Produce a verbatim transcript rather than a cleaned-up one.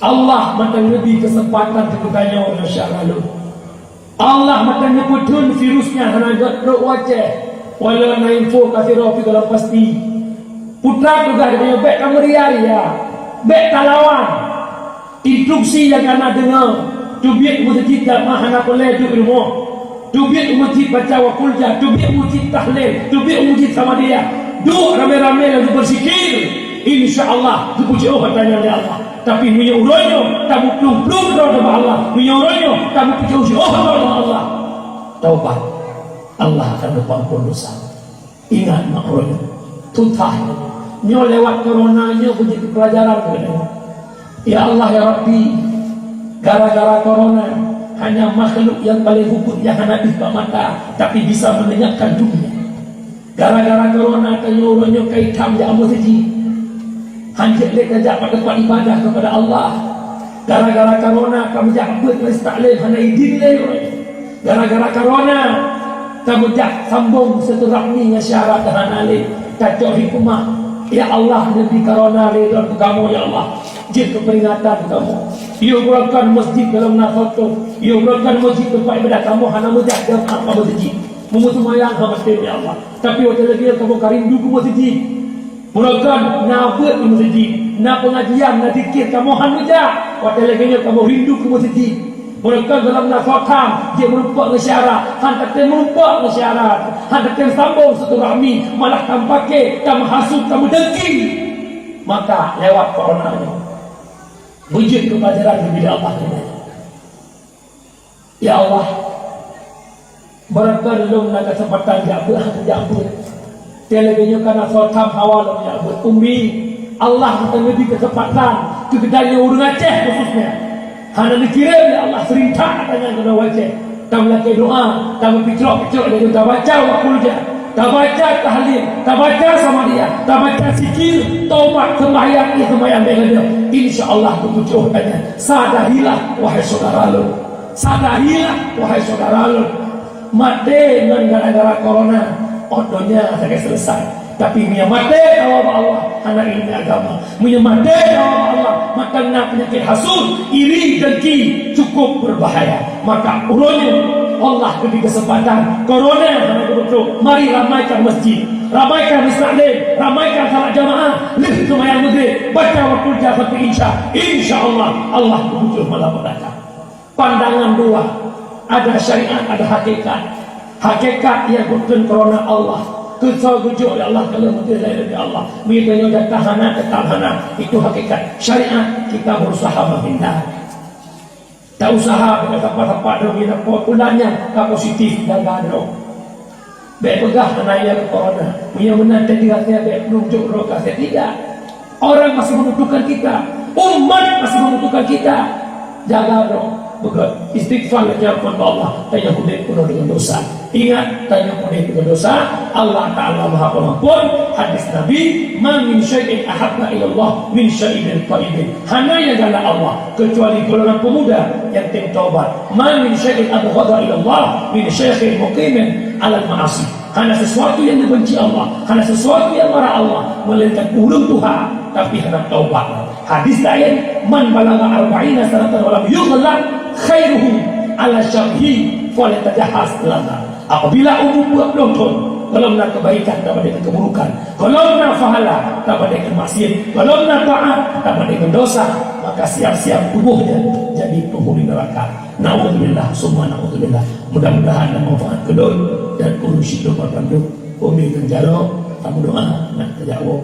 Allah mantong neubri keuseumpatan keu geutanyoe, masya Allah. Allah mantong neupeutheun virus nyan hana gét trok u Aceh. Walau na info ka sidroe pih gohlom pasti. Putra tugaih geutanyoe, bék tameuria-ria, bék talawan. Instruksi nyang kana deungoe, teubiet meuseujid jamaah hana peureulée duek rumoh. Teubiet u meuseujid baca wa qul ja, teubiet u meuseujid tahlil, teubiet u meuseujid samadiyah. Duek ramé-ramé laju beuzikir. Insya Allah, geupeujiôh ata nyan lé Allah. Tapi meunyoe uroe nyoe tamuplong-plong droe bak Allah, meunyoe uroe nyoe tameupiôh-piôh droe bak Allah, taubat, Allah akan geupeuampon dosa. Ingat mak uroe nyoe, tuntai nyoe lewat corona nyoe beujeuet pelajaran keu geutanyoe. Ya Allah, ya Rabbi, gara-gara corona hanya makhluk nyang paleng huköm nyang hana deuh bak mata, tapi bisa meulenyapkan dunia. Gara-gara corona tanyoe uroe nyoe ka itam jak meuseujid. Hanjeuet lé tajak bak teumpat ibadah keupada Allah. Gara-gara corona ka meujak beuet majelis taklim hana idin lé uroe nyoe. Gara-gara corona ka meujak sambong silaturahmi ngon syedara hana lé. Tacok hikmah, ya Allah, neubri corona lé droe keu kamoe, ya Allah. Jeuet keu peuringatan keu kamoe. Yôh beurangkat meuseujid dalam na soe tôh. Yôh beurangkat meuseujid teumpat ibadah kamoe hana meujak jamaah bak meuseujid. Meuseumayang hana tem, ya Allah. Tapi watée lagée nyoe kamoe ka rindu keu meuseujid. Beurangkat na beuet di meuseujid, na peungajian, na zikir, kamoe hana meujak. Watée lagée nyoe kamoe rindu keu meuseujid. Beurangkat dalam na soe tham, jeuet meurumpok ngon syedara, hana tem meurumpok ngon syedara, hana tem sambong silaturahmi, malah tameupaké, tameuhasut, tameudengki. Maka lewat corona nyoe, beujeuet keu pelajaran keu bida Allah nyoe. Ya Allah, beurangkat lôn na keuseumpatan jak beuet, hana jak beuet. Watée lagée nyoe ka na soe tham hawa lôn jak beuet. Umi, Allah mantong neubri keuseumpatan keu geutanyoe ureuëng Aceh khususnya. Hana neukirém, ya Allah, seurintak ata nyan keunoe u Aceh. Tameulakée doa, tameupicrok-picrok laju tabaca wa qul ja, tabaca tahlil, tabaca samadiyah, tabaca zikir, taubat, seumbahyang, ié seumbahyang lagée nyoe. Insya Allah, geupeujiôh ata nyan. Sadarilah, wahai syedara lôn. Sadarilah, wahai syedara lôn. Maté ngon gara-gara corona, ôh donya lagée seuleusai. Tapi meunyoe maté kawa bak Allah, hana ileumèe agama. Meunyoe maté kawa bak Allah, maka na peunyakét hasut, iri, dengki, cukup berbahaya. Maka uroe nyoe Allah geubri keuseumpatan, corona hana geubeutrok. Mari ramaikan meuseujid, ramaikan majelis taklim, ramaikan salat jamaah, lheueh seumayang Maghrib, baca wa qul ja sampai insya. Insya Allah, Allah geupeujiôh malapetaka. Pandangan dua, ada syariat, ada hakikat. Hakikat nyang geukheun kareuna Allah, keu soe geujok lé Allah, ka lheueh meuteulahé lé Allah. Meunyoe tanyoe jatah hana, teutap hana, itu hakikat. Syariat kita berusaha menghindar. Tak usah sapa-sapa droe, meunyoe po-, bulan nyan ka positif, jaga droe. Bék peugah hana, ya, corona. Meunyoe meunan tadi hati, bék nunjuk droe ka, tidak. Orang masih membutuhkan kita. Umat masih membutuhkan kita. Jaga droe. Beugét. Istighfar, laju ampôn bak Allah. Tanyoe udép keunoe deungon dosa. Ingat, tanyoe udép deungon dosa. Allah Taala Maha Pengampun. Hadis Nabi, "Ma min syai'in ahabba ilallah min syai'in qaidin." Hana nyang galak Allah, kecuali golongan pemuda nyang tem taubat. "Ma min syai'in abghadha ilallah min syaikhin muqimin alal ma'asi." Hana sesuatu nyang dibenci Allah, hana sesuatu nyang marah Allah, melainkan ureuëng tuha tapi hana taubat. Hadis laén, "Man balagha arba'ina sanatan wa lam yughlab khairuhu ala syabhi falyatajahash ladza." Apabila umu dua ploh thon, golom na keubaikan tabandéng ngon keuburukan, golom na pahala tabandéng ngon maksiat, golom na taát tabandéng ngon dosa, maka siap-siap tuboh nyan jadi peunghuni neuraka. Naudzubillah, summa naudzubillah. Mudah-mudahan na manfaat keu lôn dan ureuëng syiek lôn banmandum. Umi ngon jaroe, tameudoa, nak tajak woe.